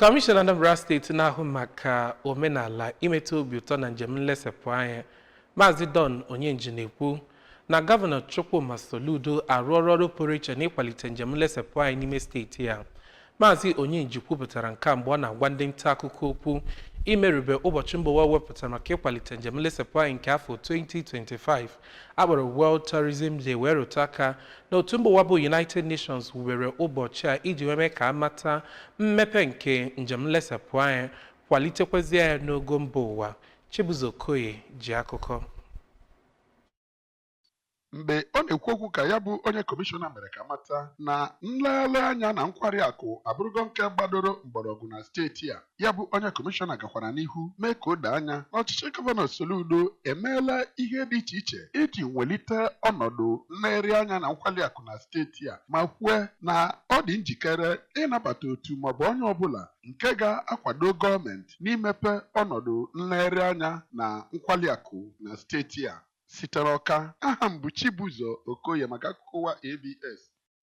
Kọmishọna Anambra Steeti na-ahụ maka omenala, imetụ obi ụtọ na njem nlesepụ anya, Maazị Don Onyenji, na-ekwu na Gọvanọ Chukwuma Soludo arụọla ọrụ pụrụ iche n'ịkwalite njem nlesepụ anya n'ime steeti ya. Maazị Onyenji kwupụtara nke a mgbe ọ na-agwa ndị nta akụkọ okwu imerube ụbọchị mba ụwa wepụtara maka ịkwalite njem nlesepụ anya nke afọ 2025 akpọrọ World Tourism Day, wee rụtụ aka na otu mba ụwa bụ United Nations wubere ụbọchị a iji wee mee ka amata mmepe nke njem nlesepụ anya, kwalitekwazie ya n'ogo mba ụwa. Chibuzo Okoye ji akụkọ. Mgbe ọ na-ekwu okwu ka ya bụ onye kọmishọna mere ka mata na nlegharị anya na nkwari akụ abụrụgo nke gbadoro mgbọrọgwụ na steeti a, ya bụ onye kọmishọna gakwara n'ihu mee ka o doo anya na ọchịchị Gọvanọ Soludo emeela ihe dị iche iche iji welite ọnọdụ nlegharị anya na nkwari akụ na steeti a, ma kwue na ọ dị njikere ịnabata otu maọbụ onye ọbụla nke ga-akwado gọọmenti n'imepe ọnọdụ nlegharị anya na nkwari akụ na steeti a. Sitere Ọka, aha m bụ Chibuzo Okoye maka akụkọ ụwa ABS.